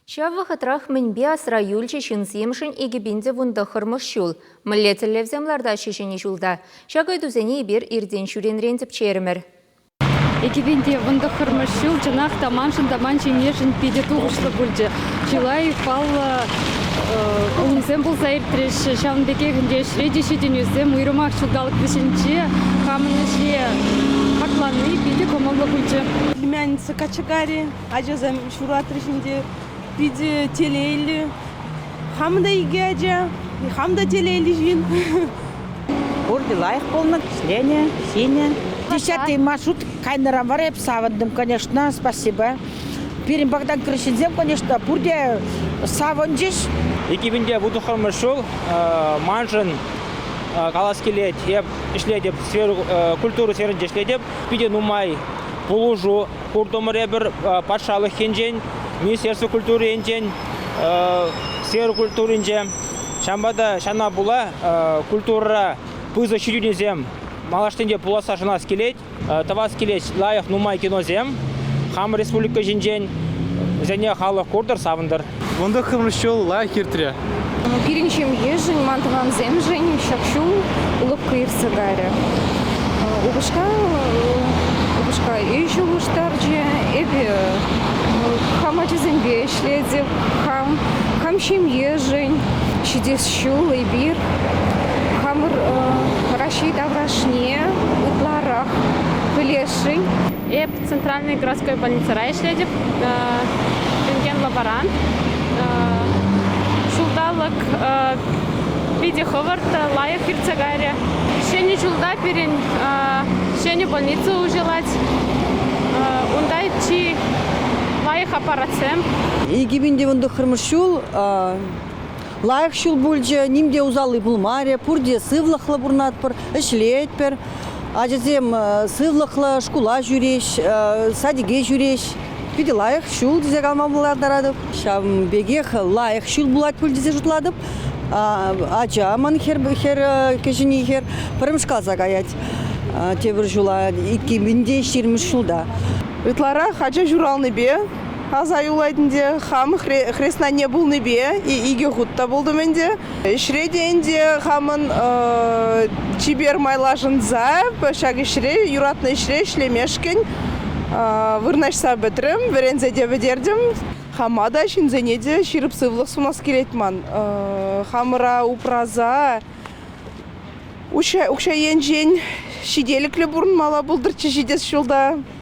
Ҫав вӑхӑтрах мӗнпе асра юлчӗ ҫынсемшӗн 2019-мӗш ҫул? Мӗнле тӗллевсем лартаҫҫӗ ҫӗнӗ ҫулта? Ҫак ыйтусене эпир иртен-ҫӳренрен тӗпчерӗмӗр. 2019-мӗш ҫул чӑнах та маншӑн та ман ҫемьешӗн питӗ тухӑҫлӑ пулчӗ. Чылай паллӑ пулӑмсем пулса иртрӗҫ. Ҫавӑн пекех ӗнтӗ ӗҫре те ҫитӗнӳсем, уйрӑмах ҫулталӑк вӗҫӗнче хамӑн ӗҫе хаклани питӗ кӑмӑллӑ пулчӗ. Племянница качакари ачасем ҫуратрӗҫ ӗнтӗ. Питӗ телейлӗ. Хам та икӗ ача, хам та телейлӗ ҫын. Пурте лайӑх пулнӑ, ӗҫленӗ, ҫинӗ. Десятый маршрут кайнӑран вара эп савӑнтӑм, конечно, спасибо. Пирӗн Богдан Крыщинсем, конечно, пурте савӑнчӗҫ. 2019 ҫул маншӑн калас килет, эп ӗҫлетӗп, культура сферинче ӗҫлетӗп. Питӗ нумай пулӑшу куртӑмӑр эпир патшалӑх енчен, Министерство культури енчен, сфера культуринче. Ҫавӑнпа та ҫавна пула культурӑра пысӑк ҫитӗнӳсем малашне те пуласса шанас килет. Тӑвас килет лайӑх нумай киносем хамӑр республика ҫинчен. Вӗсене халӑх куртӑр, савӑнтӑр. 19-мӗш ҫул лайӑх иртрӗ. Пирӗн ҫемьешӗн, ман тӑвансемшӗн ҫак ҫул лӑпкӑ иртсе кайрӗ. Упӑшка упӑшка ӗҫ улӑштарчӗ, эпӗ хам ачасемпе ӗҫлетӗп, хам, хам ҫемьешӗн. Ҫитес ҫул эпир хамӑр Раҫҫей таврашне ытларах пӗлесшӗн. Эп Центральной городской больницӑра ӗҫлетӗп, рентген-лаборант. Ҫулталӑк питӗ хӑвӑрт, лайӑх иртсе кайрӗ. Ҫӗнӗ ҫулта пирӗн ҫӗнӗ больница уҫӑлать. Унта чи лайӑх аппаратсем. 2019 ҫул лайӑх ҫул пулчӗ, ним те усалли пулмарӗ, пурте сывлӑхлӑ пурӑнатпӑр, ӗҫлетпӗр. Ачасем сывлӑхлӑ шкула ҫӳреҫ, садике ҫӳреҫ. Питӗ лайӑх ҫул тесе калама пултаратӑп. Ҫавӑн пекех лайӑх ҫул пулать пуль тесе шутлатӑп. Ача ман хӗр, хӗр кӗҫӗнни хӗр пӗрремӗш класа каять. Тепӗр ҫула 2020 ҫулта. Ытларах ача ҫуралнипе аса юлать ӗнтӗ. Хам хреснанне пулнипе икӗ хут та пултӑм ӗнтӗ. Ӗҫре те ӗнтӗ хамӑн чипер майлашӑнса ҫак ӗҫре, юратнӑ ӗҫре ӗҫлемешкӗн вырнаҫса пӗтрӗм, вӗренсе те пӗтертӗм. Хама та, ҫынсене те ҫирӗп сывлӑх сунас килет ман. Хамӑра упраса укҫа енчен ҫителӗклӗ пурӑнмалла пултӑрччӗ ҫитес ҫулта.